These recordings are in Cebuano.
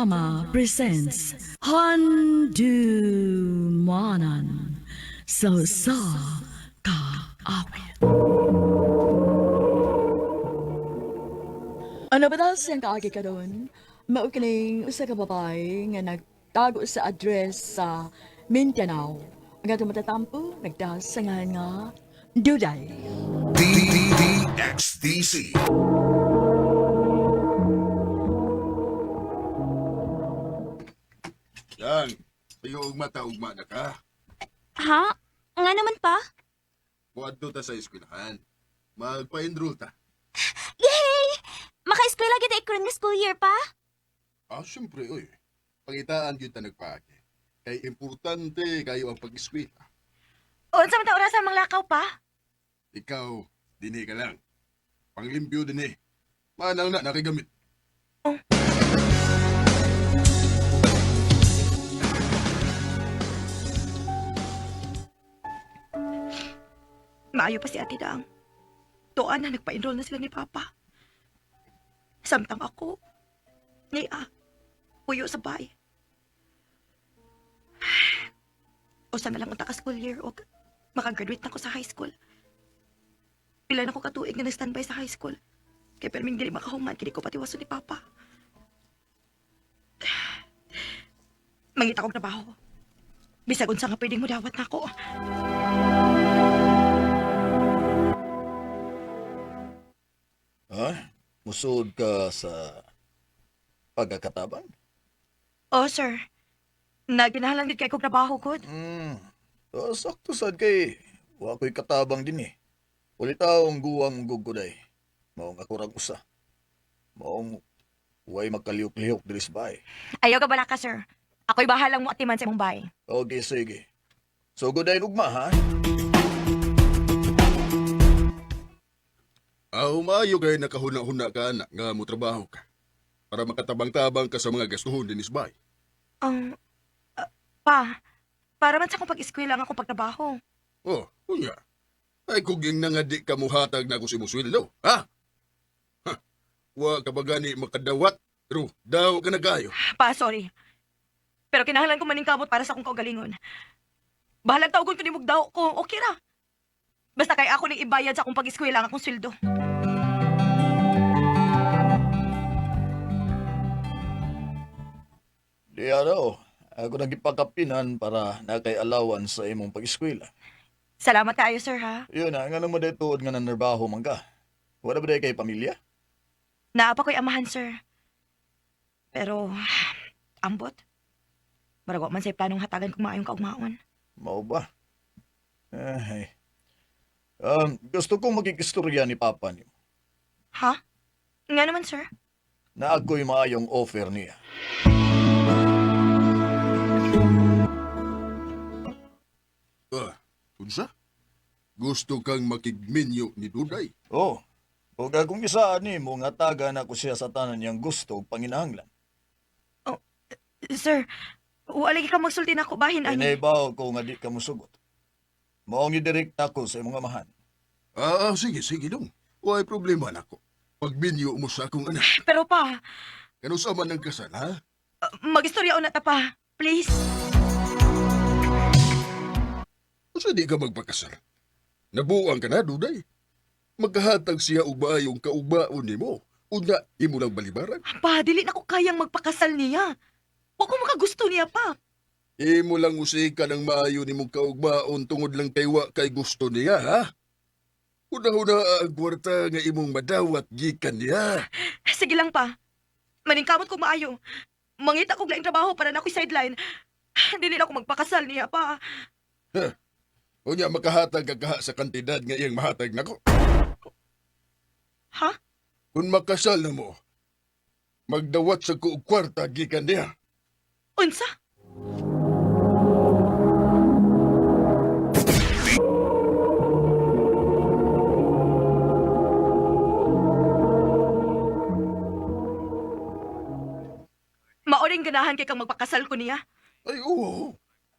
Drama presents Handumanan sa sa kaawit. Ano ba daw siyang kaagi karon? Mao kining usa ka babae nga nagtago sa address sa Mindanao. Ang atong matatampo, nagdasangan nga Duday. DDDXDC. Yang, sayo ugma ta ugma na ka. Ha? Nga naman pa? Muadto ta sa eskwelahan. Magpa-enroll ta. Yay! Maka-eskwela gid ay karon nga school year pa? Ah, siyempre, oy. Pangitaan gyud ta nagpaagi. Kay importante kayo ang pag-eskwela. Unsa man ta oras ang manglakaw pa? Ikaw, dinhi ka lang. Panglimpyo dinhi. Manang na nakigamit. Maayo pa si Ate Dang. Tuan na nagpa-enroll na sila ni Papa. Samtang ako, niya, puyo sa bay. Usa na lang unta ka school year o makagraduate na ko sa high school. Pila na ko katuig nga nag-standby sa high school. Kay perming dili makahuman, kini ko patiwason ni Papa. Mangita kong trabaho. Bisag unsa nga pwedeng mudawat nako. Ha? Musod ka sa pagkakatabang? Oh, sir. Naginahalang gid kay kog trabaho gud. Hmm. Oh, sakto sad kay wa ko'y katabang din eh. Ulitaw ang guwang guguday. Maong ako rang usa. Maong way magkalihok-lihok diri sa bahay. Ayaw ka bala ka, sir. Ako'y bahalang mo atiman sa imong bahay. Okay, sige. So guday ugma ha? Ah, umayo kay nakahuna-huna ka anak nga mo trabaho ka. Para makatabang-tabang ka sa mga gastuhon dinis bay. Ang pa, para man sa akong pag-eskwela ang akong pagtrabaho. Oh, unya. Ay kung na nga di ka muhatag na ako si Musweldo, ha? Ha? Wa ka ba gani makadawat? Pero daw ka na kayo. Pa, sorry. Pero kinahanglan ko maningkamot para sa akong kaugalingon. Bahalag tawgon ko ni daw ko, okay ra. Basta kay ako ning ibayad sa akong pag-eskwela ang akong sweldo. Di araw, ako nagipakapinan para nakay alawan sa imong pag-eskwela. Salamat kaayo, sir, ha? Yun na, nga naman dito nga nanarbaho man ka. Wala ba day kay pamilya? Naa pa ko'y amahan, sir. Pero, ambot. Murag wa man say planong hatagan kung maayong kaugmaon. Mao ba? Ay. Gusto kong makikistorya ni Papa niyo Ha? Nga naman, sir. na ako'y maayong offer niya. Ah, unsa? Gusto kang makigminyo ni Duday. Oh, ug akong isaan nimo nga taga na ko siya sa tanan niyang gusto ug panginahanglan. Sir, wala lagi ka magsulti na ako bahin ani. Kinaibaw ko nga di ka musugot. Maong idirekta ko sa imong amahan. Ah, sige, sige dong. Way problema nako. Pagminyo mo sa akong anak. Pero pa, Kano sa man ang kasal, ha? magistorya na ta pa. Please. Unsa di ka magpakasal? Nabuang ka na, Duday. Magkahatag siya og maayong kaugmaon nimo. Unya, imo lang balibaran. Pa, dili na ko kayang magpakasal niya. Wa ko makagusto niya pa. Imo lang usikan ang maayo nimong kaugmaon tungod lang kay wa kay gusto niya, ha? Una-una ang kwarta nga imong madawat gikan niya. Sige lang pa. Maningkamot ko maayo. Mangita kog laing trabaho para na ako'y sideline. Dili na ko magpakasal niya pa. Unya makahatag ka kaha sa kantidad nga iyang mahatag nako. Ha? Kung makasal na mo, magdawat sa ko og kwarta gikan niya. Unsa? Maoring ganahan kay kang magpakasal ko niya. Ay, oo.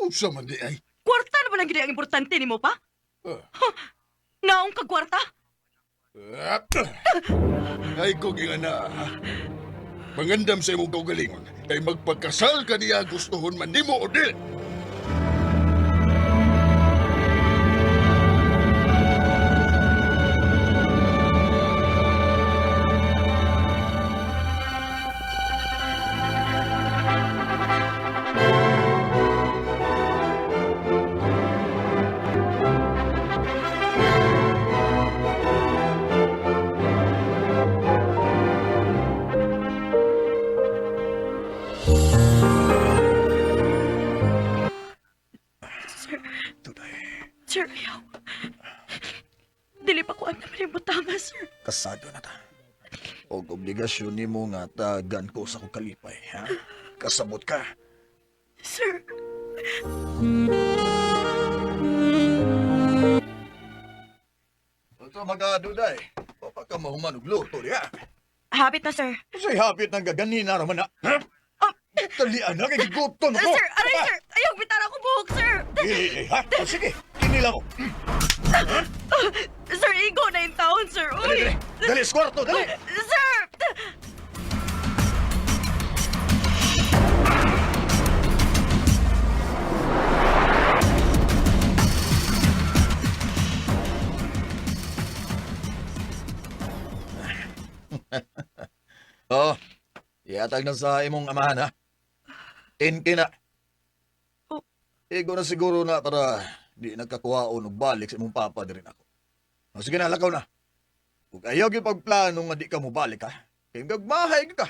Unsa man di ay. Kwarta na ba lang gid ang importante nimo pa? Ah. Naong ka kwarta? Ay, ko na, ha? Mangandam sa imong kaugalingon, kay magpagkasal ka niya gustuhon man nimo o dili. Sir, Duday, sir, ayaw. Dili pa ko ang naman tama, sir. kasado na ta. Og obligasyon nimo nga tagan ko sa akong kalipay, ha? Kasabot ka. Sir. Ito mga duday. Papa ka mahuman og luto diha. Hapit na, sir. Unsay hapit nang gaganina raman na? Ha? Talian na kay gigutom ko. Sir, aray, sir! Ayaw, bitara ko buhok, sir! Eh, eh, ha? O, sige, kinila mo. Sir, igo na yung taon, sir. Dali, Uy! dali. Dali, sa kwarto, dali. Sir! Oo. Iatag na sa imong amahan, ha? 10K na. Oh. Igo na siguro na para di nagkakuhaon og balik sa imong papa diri nako. O, sige na, lakaw na. Ug ayaw gyud pagplano nga di ka mobalik, ha? Kay gagmahay gyud ka.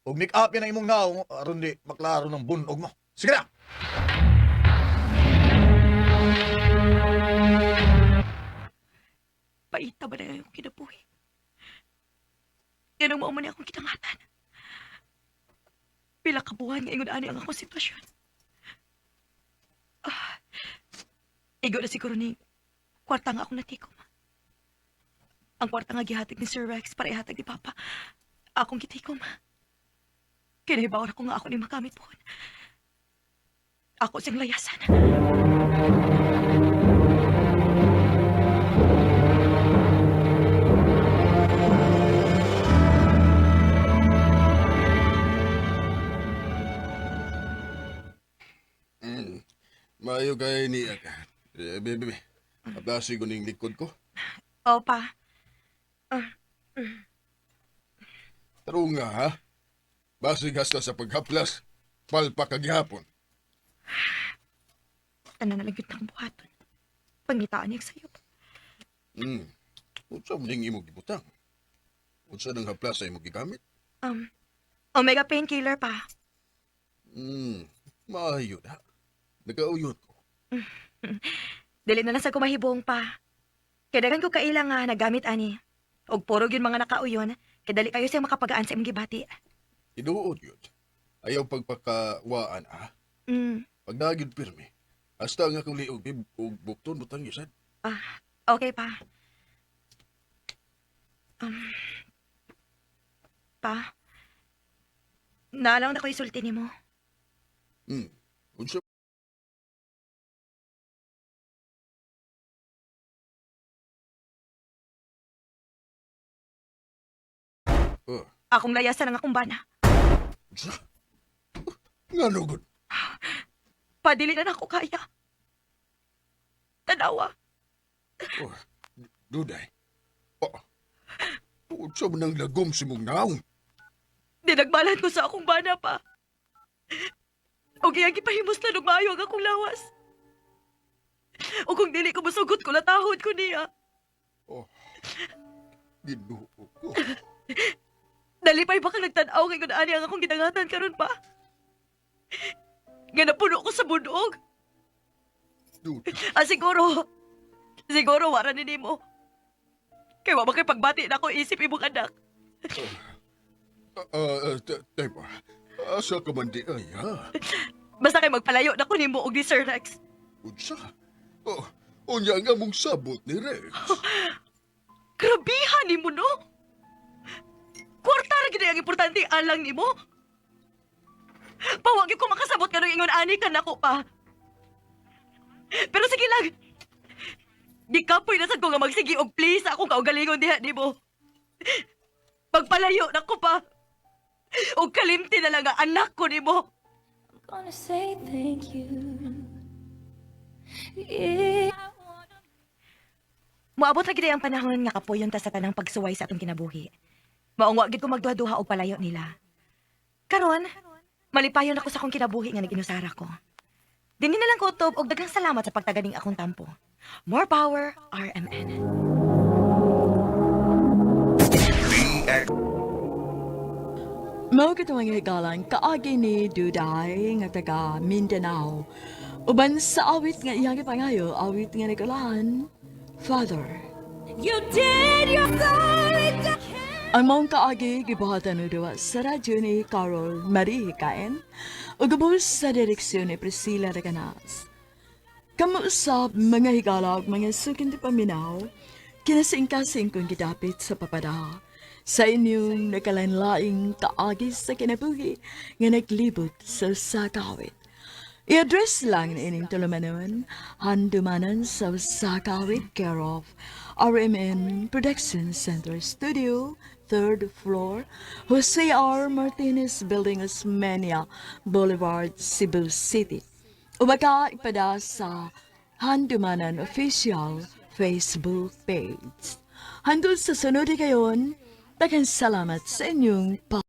Ug make-upin ang imong naong aron di maklaro ng bunog mo. Sige na! Paita ba na yung kinabuhi? Yan ang mao man ni akong kinangatan. Pila ka buwan nga ingon ani ang akong sitwasyon. Ah, igo na siguro ni kwarta nga akong natikom. Ang kwarta nga gihatag ni Sir Rex para ihatag ni Papa. Akong gitikom. Kinahibaw ko nga ako ni makamit pohon. Ako siyang layasan. Mm. Maayo kay niya ka. Eh, bebe, bebe. Ablasi ko ning likod ko. Opa, Tarong nga, ha? Basig hasta sa paghaplas, palpa kagihapon. tanan na lang yun akong buhaton. Pangitaan niya sa'yo. Mm. Unsa man ning imong gibutang? Unsa nang haplas sa imong gigamit? Um, Omega painkiller pa. Mm. Maayo na. Nagauyon ko. Dili na lang sa kumahibong pa. Kay daghan ko kaila nga nagamit ani. Og puro gyud mga nakauyon, kay dali kayo siya makapagaan sa imong gibati. Tinuod yun. Ayaw pagpakawaan, ha? Pag nagyod pirmi. Hasta nga akong liog, bib, ug bukton butang yun, Ah, okay pa. Um, pa. Naalang na ko isulti nimo. Mm. Unsa Oh, Akong layasan ang akong bana. unsa? Nga lugod. Padili na nako kaya. Tanawa. Oh, duday. Oh. Unsa man ang lagom si mong naong? Dinagmalan ko sa akong bana pa. O kaya gipahimos na maayo ang akong lawas. O kung dili ko musugot ko, latahod ko niya. Oh. Ginoo ko. Nalipay ba ka nagtanaw kay kung ani ang akong gidangatan karon pa? Nga napuno ko sa bunog. Duday. Ah, siguro. Siguro, wara ni nimo. Kay wa man kay pagbati na ako isip imong anak. Teba, asa ka man di ay, ha? Basta kay magpalayo na ko nimo og ni Sir Rex. Unsa? Oh, unya nga mong sabot ni Rex. Grabihan nimo no. Kwarta ra gid ang importante alang nimo. Pawag ko makasabot kanong ingon ani ka nako pa. Pero sige lang. Di kapoy na sad ko nga magsigi og please sa akong kaugalingon diha nimo. Pagpalayo nako pa. O kalimti na lang ang anak ko nimo. Gonna say thank you. Yeah. Moabot ra gid ang panahon nga kapoyon ta sa tanang pagsuway sa atong kinabuhi. Maong wa gid ko magduha-duha og palayo nila. Karon, malipayon ako sa akong kinabuhi nga nag-inusara ko. Dinhi na lang ko utob og daghang salamat sa pagtaganing akong tampo. More power, RMN. Mao kato mga higalan, kaagi ni Duday nga taga Mindanao. Uban sa awit nga iyang gipangayo, awit nga nagulahan, Father. You did your sorry. Ang maong kaagi gibuhatan og duwa sa radyo ni Carol Marie Hikain ug gubos sa direksyon ni Priscilla Reganas. Kamuusap mga higala ug mga suking di paminaw, kinasingkasing kong gidapit sa papada sa inyong nakalanlaing kaagi sa kinabuhi nga naglibot sa usa ka awit. I-address lang ining tulumanon, handumanan sa usa ka awit, care of RMN Production Center Studio, third floor, Jose R. Martinez Building, Osmeña Boulevard, Cebu City. Ubaka ipada sa Handumanan Official Facebook page. Handol sa sunod kayon, daghang salamat sa inyong pa